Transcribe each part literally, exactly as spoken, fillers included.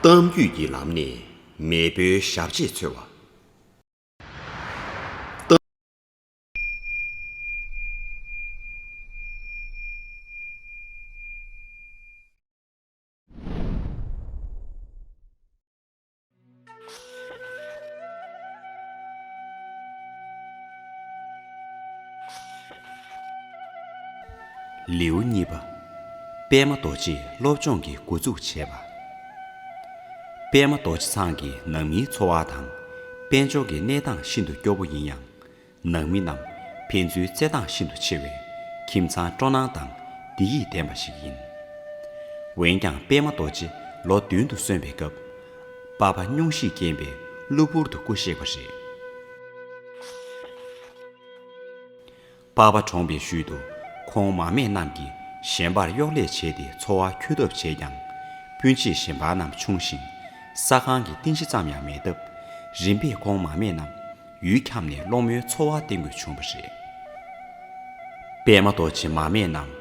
གཏམ་རྒྱུད་ཀྱི་ལམ་ནས་མེས་པོའི་ཞབས་རྗེས་འཚོལ་བ། ལེའུ་གཉིས་པ། པདྨ་རྡོ་རྗེས་སློབ་སྦྱོང་གི་འགོ་འཛུགས་བྱས་པ། པདྨ་རྡོ་རྗེ་ཚང་གི་ནང་མིའི་འཚོ་བ་དང་། དཔལ་འབྱོར་གྱི་གནས་སྟངས་ཤིན་ཏུ་སྐྱོ་པོ་ཡིན་ཡང་། ནང་མི་རྣམས་ཕན་ཚུན་བརྩེ་ཐང་ཤིན་ཏུ་ཆེ་བས། ཁྱིམ་ཚང་སྤྲོ་སྣང་དང་བདེ་སྐྱིད་ལྡན་པ་ཞིག་ཡིན། འོན་ཀྱང་པདྨ་རྡོ་རྗེ་ལོ་བདུན་དུ་སོན་པའི་སྐབས། པ་ཕ་སྙུང་གཞིས་རྐྱེན་པས་གློ་བུར་དུ་སྐུ་གཤེགས་པ་རེད། པ་ཕ་གྲོངས་པའི་ཤུལ་དུ། ཁོང་མ་སྨད་རྣམས་ཀྱིས་གཞན་པར་གཡོག་ལས་བྱས་ཏེ་འཚོ་བ་འཁྱོལ་ཐབས་བྱས་ཀྱང་། སྤུན་མཆེད་གཞན་པ་རྣམས་ཆུང་ཞིང་། ས་ཁང་གི་རྟེན་གཞི་ཙམ་ཡང་མེད་སྟབས། རིམ་པས་ཁོང་མ་སྨད་རྣམས་ཡུལ་ཁྱམས་ནས་སློང་མོའི་འཚོ་བ་བསྟེན་དགོས་བྱུང་བ་རེད། པདྨ་རྡོ་རྗེ་མ་སྨད་རྣམས་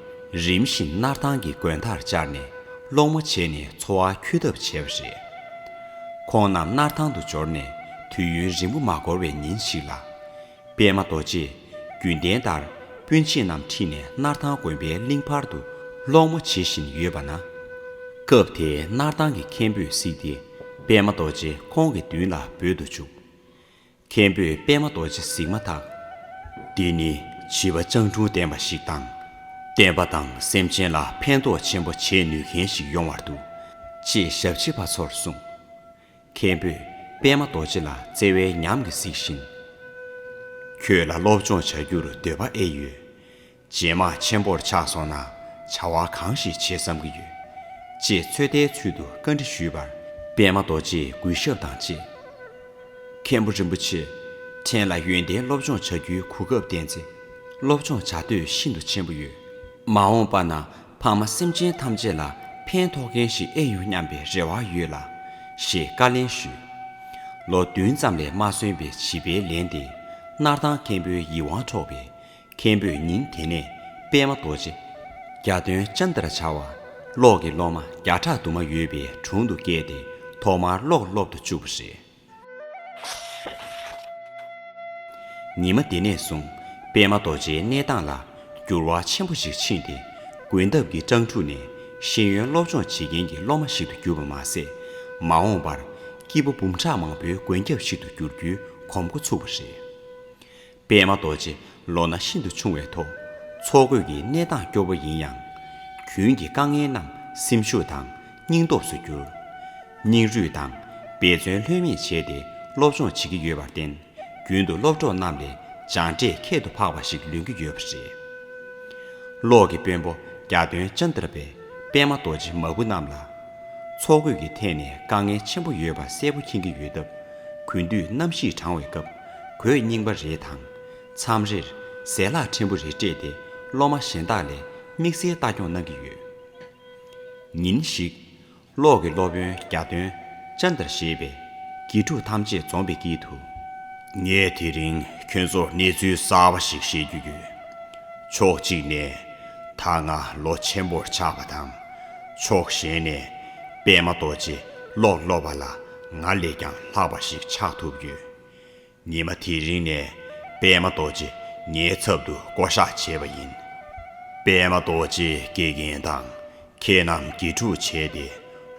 རིམ་བཞིན་སྣར་ཐང་གི་དགོན་མཐར་བཅར་ནས་སློང་མོ་བྱས་ནས་འཚོ་བ་འཁྱོལ་ཐབས་བྱས་པ་རེད། ཁོང་རྣམས་སྣར་ཐང་དུ་འབྱོར་ནས་དུས་ཡུན་རིང་པོ་མ་འགོར་བའི་ཉིན་ཞིག་ལ། པདྨ་རྡོ་རྗེས་རྒྱུན་ལྡན་ལྟར་སྤུན་མཆེད་རྣམས་ཁྲིད་ནས་སྣར་ཐང་དགོན་པའི་གླིང་བར་དུ་སློང་མོ་བྱེད་བཞིན་ཡོད་པ་ན། སྐབས་དེའི་སྣར་ཐང་གི་མཁན་པོས་གཟིགས་ཏེ་པདྨ་རྡོ་རྗེ་ཁོང་གི་མདུན་ལ་འབོད་དུ་བཅུག། མཁན་པོས་པདྨ་རྡོ་རྗེ་གཟིགས་མ་ཐག། འདི་ནི་བྱིས་པ་སྤྱང་གྲུང་ལྡན་པ་ཞིག་དང་། བསྟན་པ་དང་སེམས་ཅན་ལ་ཕན་ཐོགས་ཆེན་པོ་བྱེད་ནུས་མཁན་ཞིག་ཡོང་བར་འདུག་ཅེས་ཞབས་ཕྱི་པ་ཚོར་གསུངས། མཁན་པོས་པདྨ་རྡོ་རྗེ་ལ་བརྩེ་བའི་ཉམས་ཀྱིས་གཟིགས་ཤིང་། ཁྱོད་ལ་སློབ་སྦྱོང་བྱ་རྒྱུར་འདོད་པ་ཨེ་ཡོད། རྗེས་མ་ཆེན་པོར་ཆགས་སོང་ན་བྱ་བ་གང་ཞིག་བྱེད་བསམ་གྱི་ཡོད། ཅེས་ཚོད་ལྟའི་ཚུལ་དུ་བཀའ་འདྲི་ཞུས་པར། པདྨ་རྡོ་རྗེས་གུས་ཞབས་དང་བཅས། མཁན་པོ་རིན་པོ་ཆེ། ཕྲན་ལ་ཡོན་ཏན་སློབ་སྦྱོང་བྱ་རྒྱུའི་གོ་སྐབས་བསྟན་ཚེ། སློབ་སྦྱོང་བྱ་འདོད་ཤིན་ཏུ་ཆེན་པོ་ཡོད། མ་འོངས་པ་ན་ཕ་མ་སེམས་ཅན་ཐམས་ཅད་ལ་ཕན་ཐོགས་མཁན་ཞིག་ཨེ་ཡོང་སྙམ་པའི་རེ་བ་ཡོད་ལ། ཞེས་བཀའ་ལན་ཞུས། ལོ་བདུན་ཙམ་ལས་མ་སོན་པའི་བྱིས་པའི་ལན་དེ་སྣར་ཐང་མཁན་པོའི་ཡིད་དབང་འཕྲོག་པས། མཁན་པོས་ཉིན་དེ་ནས་པདྨ་རྡོ་རྗེ་རྒྱ་སྟོན་ཙནྡྲ་བྱ་བ་ཀློག་གི་སློབ་མ་བརྒྱ་ཕྲག་དུ་མ་ཡོད་པའི་དྲུང་དུ་བསྐྱལ་ཏེ་ཐོག་མར་ཀློག་སློབ་ཏུ་བཅུག་པ་རེད། ཉི་མ་དེ་ནས་བཟུང་པདྨ་རྡོ་རྗེའི་གནས་སྟངས་ལ་འགྱུར་བ་ཆེན་པོ་ཞིག་ཕྱིན་ཏེ། དགོན་འདབས་ཀྱི་སྤྲང་ཕྲུག་ནས་ཤེས་ཡོན་སློབ་སྦྱོང་བྱེད་མཁན་གྱི་སློབ་མ་ཞིག་ཏུ་གྱུར་པ་མ་ཟད། མ་འོངས་པར་སྐྱེས་བུ་འབུམ་ཕྲག་མང་པོའི་མགོན་སྐྱབས་ཤིག་ཏུ་འགྱུར་རྒྱུའི་གོམ་འགོ་ཚུགས་པ་རེད། པདྨ་རྡོ་རྗེ་ལོ་ན་ཤིན་ཏུ་ཆུང་བའི་ཐོག་འཚོ་གོས་ཀྱི་གནས་སྟངས་སྐྱོ་པོ་ཡིན་ཡང་། རྒྱུན་གྱི་དཀའ་ངལ་རྣམས་སེམས་ཤུགས་དང་སྙིང་སྟོབས་སུ་གྱུར། སྙིང་རུས་དང་འབད་བརྩོན་ལྷོད་མེད་བྱས་ཏེ་སློབ་སྦྱོང་བྱེད་ཀྱི་ཡོད་པར་བརྟེན། རྒྱུན་དུ་སློབ་གྲོགས་རྣམས་ལས་སྦྱངས་འབྲས་ཁྱད་དུ་འཕགས་པ་ཞིག་ལོན་གྱི་ཡོད་པ་རེད། གློག་གི་དཔོན་པོ་རྒྱ་སྟོན་ཙནྡྲ་པས་པདྨ་རྡོ་རྗེ་མ་བུ་རྣམས་ལ། འཚོ་གོས་ཀྱི་ཐད་ནས་དཀའ་ངལ་ཆེན་པོ་ཡོད་པ་གསལ་པོ་མཁྱེན་གྱི་ཡོད་སྟབས། དགུན་དུས་གནམ་གཤིས་གྲང་བའི་སྐབས་གོས་རྙིང་པ་རེ་དང་། མཚམས་རེར་ཟས་ལྷག་ཕྲན་བུ་རེ་སྤྲད་དེ་སློབ་མ་གཞན་དག་ལས་དམིགས་བསལ་ལྟ་སྐྱོང་གནང་གི་ཡོད། ཉིན་ཞིག་གློག་གི་སློབ་དཔོན་རྒྱ་སྟོན་ཙནྡྲ་ཞེས་པས་དགེ་ཕྲུག་ཐམས་ཅད་འཛོམས་པའི་དཀྱིལ་དུ། ངས་དེ་རིང་ཁྱོད་ཚོར་གནས་ཚུལ་གསར་པ་ཞིག་བཤད་རྒྱུ་ཡོད། ཕྱོགས་གཅིག་ནས་ད་ང་ལོ་ཆེན་པོར་ཆགས་པ་དང་། ཕྱོགས་གཞན་ནས་པདྨ་རྡོ་རྗེ་གློག་སློབ་པ་ལ་ང་ལས་ཀྱང་ལྷག་པ་ཞིག་ཆགས་ཐུབ་ཡོད། ཉི་མ་དེ་རིང་ནས་པདྨ་རྡོ་རྗེ་ངའི་ཚབ་ཏུ་བསྐོ་གཞག་བྱས་པ་ཡིན། པདྨ་རྡོ་རྗེའི་དགེ་རྒན་དང་ཁྱེད་རྣམས་དགེ་ཕྲུག་བྱས་ཏེ་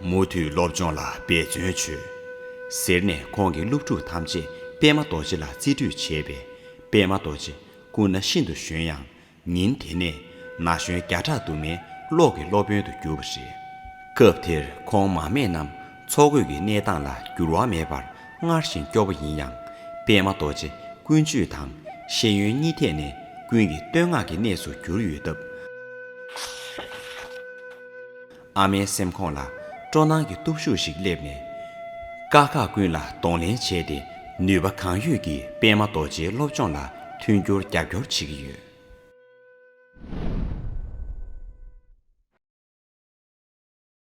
མུ་མཐུད་སློབ་སྦྱོང་ལ་འབད་བརྩོན་བྱོས། ཟེར་ནས་ཁོང་གི་སློབ་ཕྲུག་ཐམས་ཅད་པདྨ་རྡོ་རྗེ་ལ་རྩིས་སྤྲོད་བྱས་པས། པདྨ་རྡོ་རྗེ་སྐུ་ན་ཤིན་ཏུ་གཞོན་ཡང་། ཉིན་དེ་ནས་ན་གཞོན་བརྒྱ་ཕྲག་དུ་མའི་གློག་གི་སློབ་དཔོན་དུ་གྱུར་པ་རེད། སྐབས་དེར་ཁོང་མ་སྨད་རྣམས་འཚོ་གོས་ཀྱི་གནས་སྟངས་ལ་འགྱུར་བ་མེད་པར་སྔར་བཞིན་སྐྱོ་པོ་ཡིན་ཡང་། པདྨ་རྡོ་རྗེ་ཀུན་སྤྱོད་དང་ཤེས་ཡོན་གཉིས་ཐད་ནས་ཀུན་གྱིས་བསྟོད་བསྔགས་ཀྱི་གནས་སུ་གྱུར་ཡོད་སྟབས། ཨ་མའི་སེམས་ཁོང་ལ་སྤྲོ་སྣང་གི་སྟོབས་ཤུགས་ཤིག་སླེབས་ནས། དཀའ་ཁག་ཀུན་ལ་གདོང་ལེན་བྱས་ཏེ་ནུས་པ་གང་ཡོད་ཀྱིས་པདྨ་རྡོ་རྗེའི་སློབ་སྦྱོང་ལ་མཐུན་འགྱུར་རྒྱབ་སྐྱོར་བྱེད་ཀྱི་ཡོད།